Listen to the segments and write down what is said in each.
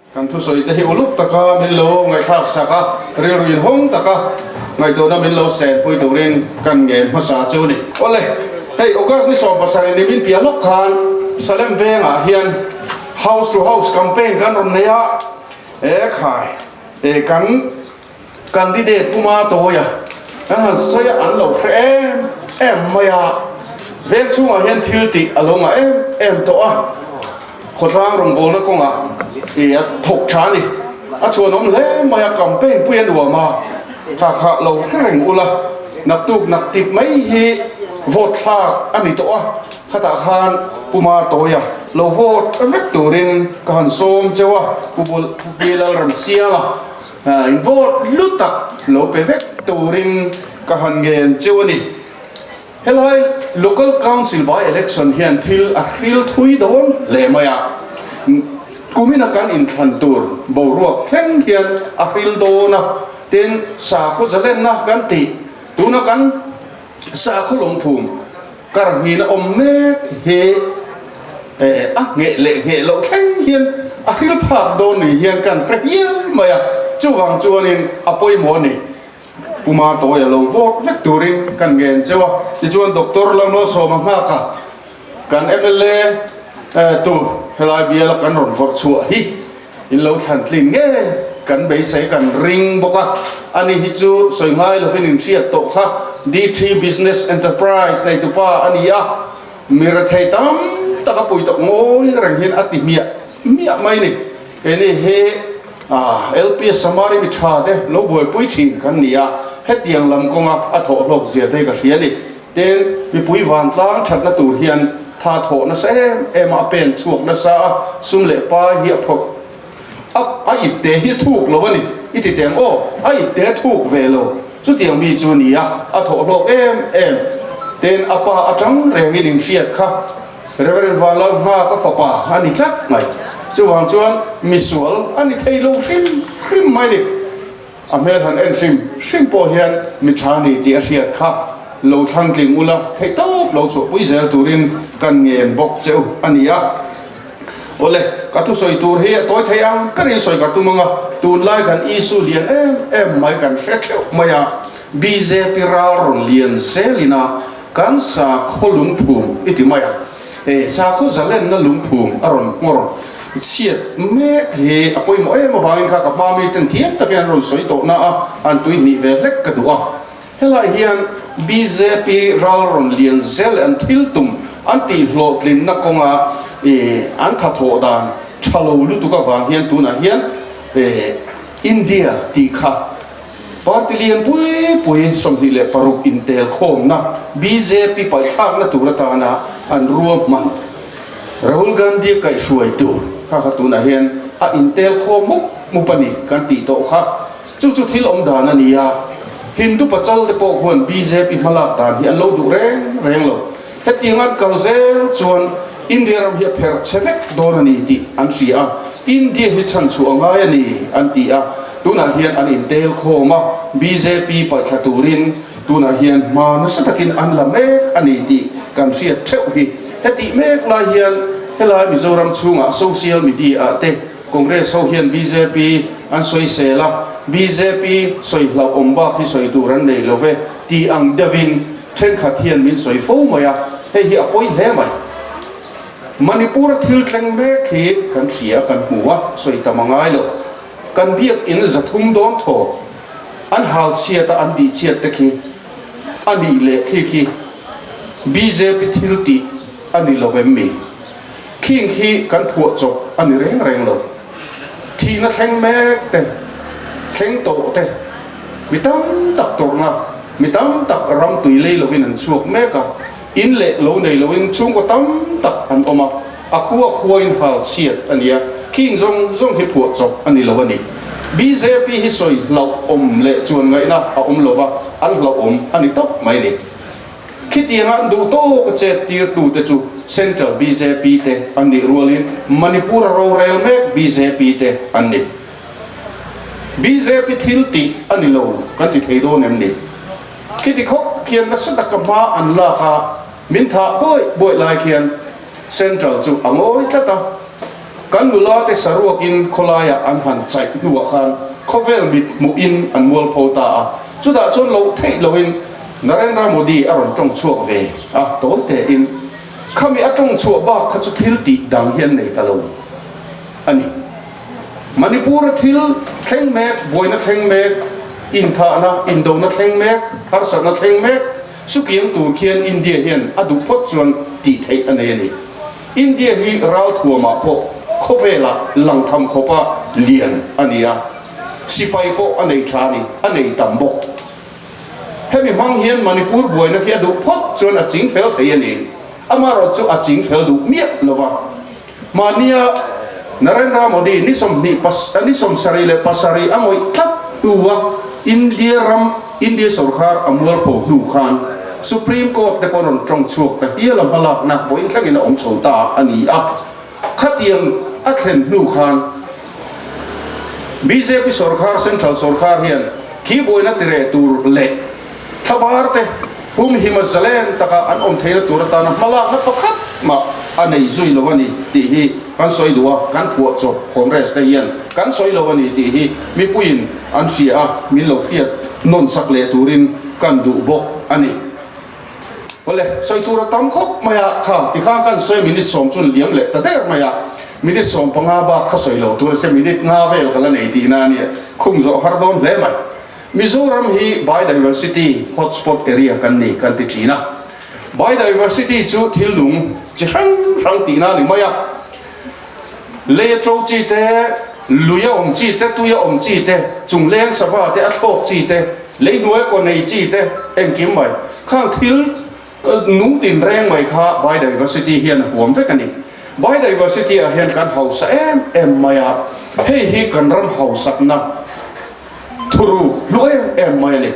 Kan thusawi te hi uluk taka min lo ngaihthlak sak a, rilru inhawng taka ngaihtuahna min lo senpui turin kan ngen hmasa chu a ni. Awle, hei August ni 70 ni min piah lawk khan Salem vengah hian House to House campaign kan rawn nei a, e khai e kan candidate puma tawia kan han sawi a an lo hre em em mai a, veng chhungah hian thil tih a lo ngah em em tawh a, khawtlang rawngbawlna kawngah e a thawk tha a ni, a chhuanawm hle mai a, campaign pui a nuam a, kha kha lo hre reng ula, naktuk naktip mai hi vote thlak a ni tawh a. Khatah khan Pu Martawia lo vote vek turin ka han sawm cheu a, Pu Pu Lalramsianga in vote hlu tak lo pe vek turin ka han ngen cheu a ni. Helai Local Council by Election hian thil a hril thui dawn hle mai a, kumina kan inthlan tur boruak thleng hian a hril dawn a, tin sakhaw zalenna kan tih tuna kan sakhaw lungphum Kar hnin a awm mek hi a ngheh leh ngheh loh thleng hian a hril phak dawn ni hian kan hre hial mai a, chuvang chuanin a pawimawh a ni. Pu Matoia lo vote vek turin kan ngen cheu a, tichuan Doctor Lalmalsawma nghak a kan mla tur helai biala kan rawn vawrh chhuah hi in lo thlan tlin ngei kan beisei kan ring bawk a, ani hi chu sawi ngai lovin in hriat tawh kha D3 Business Enterprise neitupa a ni a, mi rethei tam tak a pui tawk ngawi reng hian a ti hmiah hmiah mai ni. Keini hi LPS Samari mi tha te lo buaipui thin kan ni a, hetiang lam kawnga a thawh hlawk zia te ka hria a ni. Tin, mipui vantlang thatna tur hian tha thawh nasa em em a, a pen chhuak nasa a, sum leh pai hi a phawrh a, a ipte hi a thuk lo a ni. I ti teng aw, a ipte a thuk ve lo. Chutiang mi chu ni a, a thawh hlawk em em. Tin, a pa atang rengin inhriat kha Reverend Vanlalhma ka fapa a ni tlat mai. Chuvang chuan misual a ni thei lo hrim hrim mai ni. A hmel han en hrim hrim pawh hian mi tha ni tih a hriat kha lo thlang tling ula theih tawp lo chhuahpui zel turin kan ngen bawk che u a ni a. Awle, ka thusawi tur hi a tawi thei ang berin sawi ka tum ang a, tunlai kan issue lian em em mai kan hre theuh mai a, bjp ral rawn lian zelin a kan sakhaw lungphum i ti mai a, He sakhaw zalenna lungphum a rawn nghawr chhiat mek hi a pawimawh em avangin kha ka hma miten thiam takin an rawn sawi tawh na a, an tui hnih ve hlek ka duh a. Helai hian bjp ral rawn lian zel leh an thil tum an tih hlawhtlinna kawnga an thathawh dan tha lo lutuk avang hian tunah hian India tih kha Party lian pui pui 26 intel khawmna bjp paihthlakna tur atana an ruahman Rahul Gandhi kaihhruai tur kha kha tunah hian a intel khawm mup mup a ni kan tih tawh kha. Chu chu thil awm dan a ni a, Hindu pachal te pawh khuan bjp hmalak dan hi an lo duh reng reng lo. Hetiang an kal zel chuan India ram hi a pherh chhe vek dawn a ni tih an hria a, India hi chhan chhuah a ngai a ni an ti a, tunah hian an intel khawm a, bjp paihthla turin tunah hian hma nasa takin an la mek a ni tih kan hriat theuh hi. Hetih mek lai hian helai Mizoram chhungah social media ah te Congress ho hian bjp an sawisel a, bjp sawi hlauhawm bak hi sawi tur an nei lo ve tih ang deuhin Thenkhat hian min sawi fo mai a, hei hi a pawi hle mai. Manipur a thil thleng mek hi kan hria, kan hmu a, sawi tam a ngai lo. Kan biakinn 300 dawn thaw an hal chhiat a, an tih chhiat te khi a nih leh khi khi bjp thil tih a ni lo em mi? Khing khi kan phuah chawp a ni reng reng lo. Thihna thleng mek te, thleng tawh te, mi tam tak tawrhna, mi tam tak ram tui lei lovin an chhuak mek a, in leh lo nei loin chhungkaw tam tak an awm a, a khua khuain hal chhiat a ni a, khing zawng zawng hi phuah chawp a ni lo a ni. Bjp hi sawi hlauhawm leh chuan ngaihna a awm lova, an hlauhawm a ni tawp mai a ni. Khitianga an duh tawk a chet tirtute chu Central bjp te an nih rualin Manipur a rorel mek bjp te an ni. Bjp thil tih a ni lo kan ti thei dawn em ni? Khiti khawp khian nasa taka hma an lak a, min thah buaih buaih lai khian Central chu a ngawi tlat a. Kan nula te saruakin khawlaiah an han chaih hnuah khan khawvel mit hmuhin an mualpho ta a, chutah chuan loh theih loin Narendra Modi a rawn tawng chhuak ve a, tawi tein khami a tawng chhuah bak kha chu thil tih dang hi an nei ta lo a ni. Manipur-a thil thleng mek, buaina thleng mek, inthahna, indona thleng mek, harsatna thleng mek sukiang tur khian India hian a duh phawt chuan tih theih a nei a ni. India hi ralthuamah pawh khawvelah langtham khawpa lian a ni a, sipai pawh a nei tha a ni, a nei tam bawk. Hemi hmang hian Manipur buaina khi a duh phawt chuan a ching fel thei a ni. Amaherawhchu chu a ching fel duh miah lo va. Mahnia Narendra Modi ni 27 ni 77 a ngawih tlat hnua India ram India sorkar a mualpho hnu khan Supreme Court te pawh rawn tawng chhuak ta hial a hmalakna vawiin thlengin a awm chho ta a ni a. Khatiang a thlen hnu khan bjp sorkar Central sorkar hian khi buaina tireh tur leh thlabar te humhima zalen taka an awm theihna tur atana hmalakna pakhat mah a nei zui lo a ni tih hi kan sawi duh a, kan phuah chawp Congress te hian kan sawi lo a ni tih hi mipuiin an hria a, min lo hriat nawn sak leh turin kan duh bawk a ni. Awle, sawi tur a tam khawp mai a, kha tikhan kan sawi minute 10 chuan liam leh ta der mai a, minute 15 bak kha sawi lo tur a se minute nga vel ka la nei tihna a nia, khung zawh har dawn hle mai. Mizoram hi biodiversity hotspot area kan ni kan ti thin a, biodiversity chu thil nung chi hrang hrang tihna a ni mai a, lei a to chi te, lui a awm chi te, tui a awm chi te, chungleng sava te, a thlawk chi te, lei hnuai kaw nei chi te engkim mai khang thil nung tin reng mai kha biodiversity hian a huam vek a ni. Biodiversity ah hian kan hausa em em mai a, hei hi kan ram hausakna Thuru hlu em em mai a ni.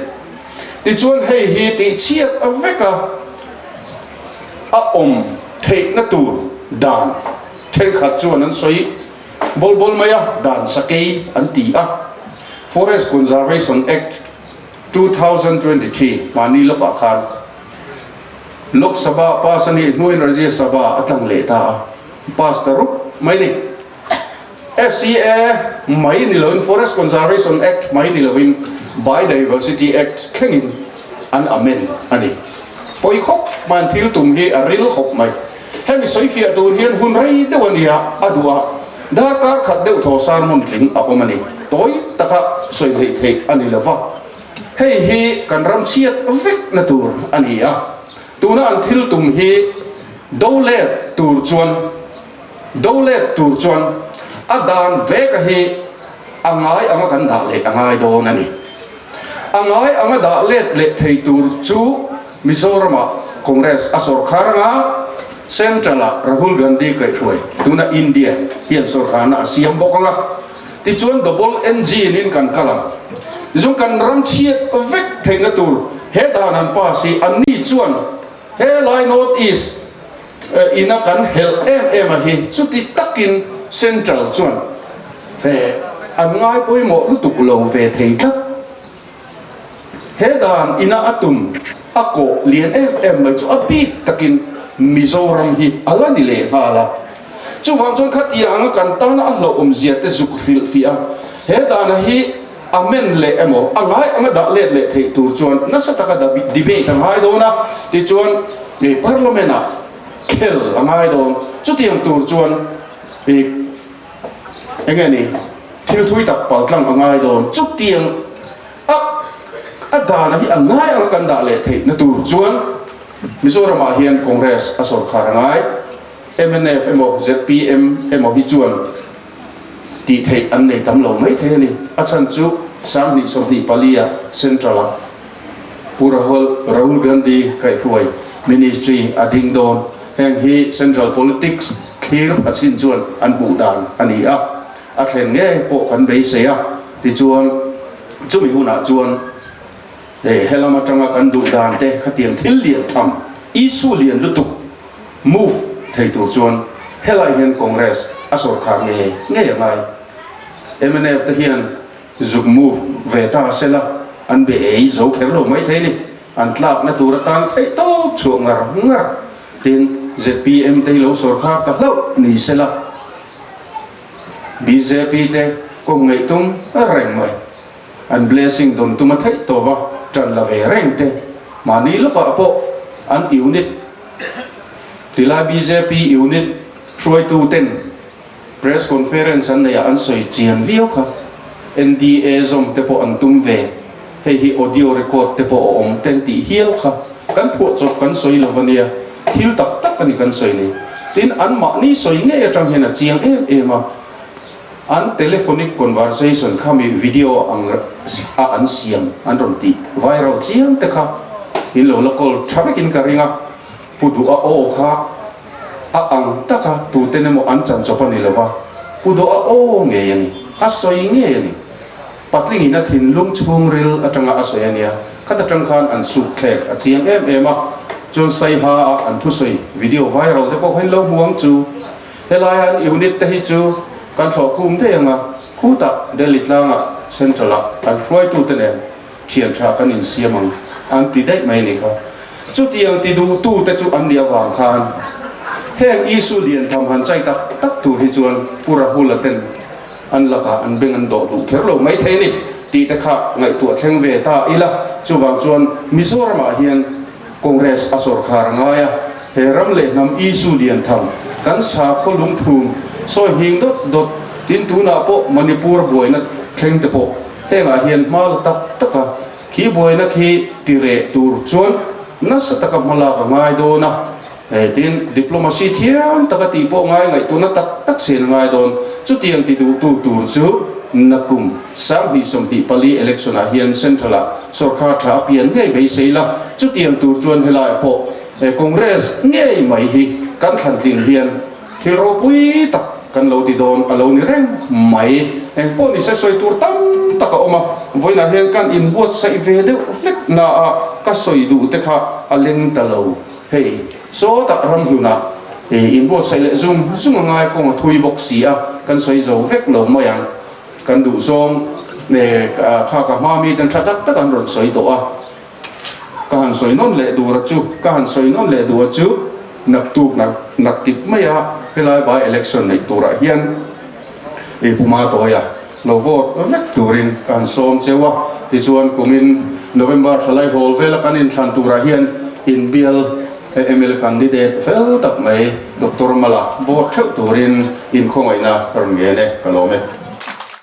Tichuan hei hi tihchhiat a vek a, a awm theihna tur dan thenkhat chuan an sawi bawl bawl mai a, dan sakei an ti a. Forest Conservation Act 2023 mahni lawkah khan Lok Sabha pass a nih hnuin Rajya Sabha a tlang leh ta a, pass ta rup mai a ni. FCA mai ni loin Forest Conservation Act mai ni loin Biodiversity Act thlengin an amend a ni. Pawi khawp mai an thil tum hi a ril khawp mai. Hemi sawifiah tur hian hun rei deuh a nia a duh a, darkar khat deuh thaw sermon tling a awm a ni. Tawi taka sawi hleih theih a ni lova, hei hi kan ram chhiat vekna tur a ni a. Tuna an thil tum hi do let tur chuan Do let tur chuan a dan veka hi a ngai anga kan dah leh a ngai dawn a ni. A ngai anga dah let leh thei tur chu Mizoramah Congress a sawrkhar anga Central-ah Rahul Gandhi kaihhruai tuna India hian sawrkharna a siam bawk anga tichuan double engine in kan kal ang. Tichuan kan ram chhiat vek theihna tur he dan an pass hi anni chuan he lai North East Ina kan helh em em a hi chuti takin Central chuan he an ngai pawimawh lutuk lo ve thei tlat. He dan ina a tum a kawh lian em em mai chu a bik takin Mizoram hi a la ni leh nghal a. Chuvang chuan khatiang anga kan tana a hlauhawmzia te zuk hrilh fiah a, he dana hi amen leh emaw a ngai anga dah let leh theih tur chuan nasa taka debate a ngai dawn a, tichuan Parliament ah khel a ngai dawn. Chutiang tur chuan eng nge ni thil thui tak paltlang a ngai dawn. Chutiang a a dana hi a ngai anga kan dah leh theih na tur chuan Mizoram ah hian Congress a sawrkhar a ngai. Mnf emaw zpm emaw hi chuan tih theih an nei tam lo mai thei a ni. A chhan chu 2024 ah Central ah Pu Rahul Rahul Gandhi kaihhruai Ministry a ding dawn. Heng hi Central politics thlir pha chin chuan an hmuh dan a ni a, a thlen ngei pawh kan beisei a. Tichuan chumi hunah chuan he helam atanga kan duh dan te khatiang thil lian tham, issue lian lutuk, Move thei tur chuan helai hian Congress a sawrkhar ngei ngei a ngai. Mnf te hian zuk move ve ta sela an be ei zo kher lo mai thei ni. An tlakna tur atan theih tawp chhuah ngar ngar. Tin, zpm te hi lo sawrkhar ta hlauh ni sela. Bjp te kawng ngeih tum reng mai. An blessing dawn tum a theih tawp a, ṭan la ve reng te. Mahni lawkah pawh an unit tilai bjp unit hruaitu ten press conference an neih ah an sawi chian viau kha. NDA zawm te pawh an tum ve. Hei hi audio record te pawh a awm ten tih hial kha kan phuah chawp kan sawi lo va nia. Thil tak tak a ni kan sawi ni. Tin, anmahni sawi ngei atang hian a chiang em em a. An telephonic conversation kha mi video ang a an siam an rawn tih viral chiang te kha in lo la call tha vekin ka ring a. Pu Duha aw kha a ang taka tuten emaw an chan chawp a ni lova, Pu Duha aw ngei a ni, a sawi ngei a ni. Patlingin a thinlung chhungril atanga a sawi a nia, khat atang khan an suk thlek a chiang em em a, chuan Saiha a an thusawi video viral te pawh kha in lo hmu ang chu. Helai an unit te hi chu kan thlawh khum daih ang a, khutah Delhi tlangah Central ah an hruaitute nen thian tha kan insiam ang an ti daih mai ni kha. Chutiang ti duhtute chu an nih avang khan heng Isu lian tham han chai tak tak tur hi chuan Pu Rahula ten an lakah an beng an dawh duh kher lo mai thei a ni tih te kha ngaihtuah thleng ve ta ila. Chuvang chuan Mizoramah hian Congress a sawrkhar a ngai a, he ram leh hnam Isu lian tham kan sakhaw lungphum sawi nghing dawt dawt tin tunah pawh Manipur buaina thleng te pawh hengah hian hma la tak tak a, Khi buaina khi ti reh tur chuan nasa taka hmalak a ngai dawn a, tin, diplomacy thiam taka tih pawh ngai ngaihtuahna tak tak sen a ngai dawn. Chutiang ti duhtu tur chu nakum 2024 election ah hian Central ah sawrkar tha a pian ngei beisei la, chutiang tur chuan helai pawh Congress ngei mai hi kan thlantlin hian Thil ropui tak kan lo ti dawn a lo ni reng mai. Eng pawh ni se sawi tur tam tak a awm a, vawiinah hian kan inbuatsaih ve deuh hlek na a ka sawi duh te kha a leng ta lo. Hei, sawtah ramhlunah inbuatsaih leh zung zung a ngai kawng a thui bawk si a, kan sawi zo vek lo mai ang. Kan duh zawng kha ka hma mi ten tha tak tak an rawn sawi tawh a. Ka han sawi nawn leh dur a chu, ka han sawi nawn leh duh a chu, naktuk nak nak tip mai a helai by election neih turah hian i puma tawia lo vote vek turin ka han sawm cheu a, tichuan kumin November thlalai hawl vela kan inthlan turah hian inbial mla candidate fel tak mai Doctor Mala vote theuh turin inkhawngaihna ka rawn ngen e, ka lawm e.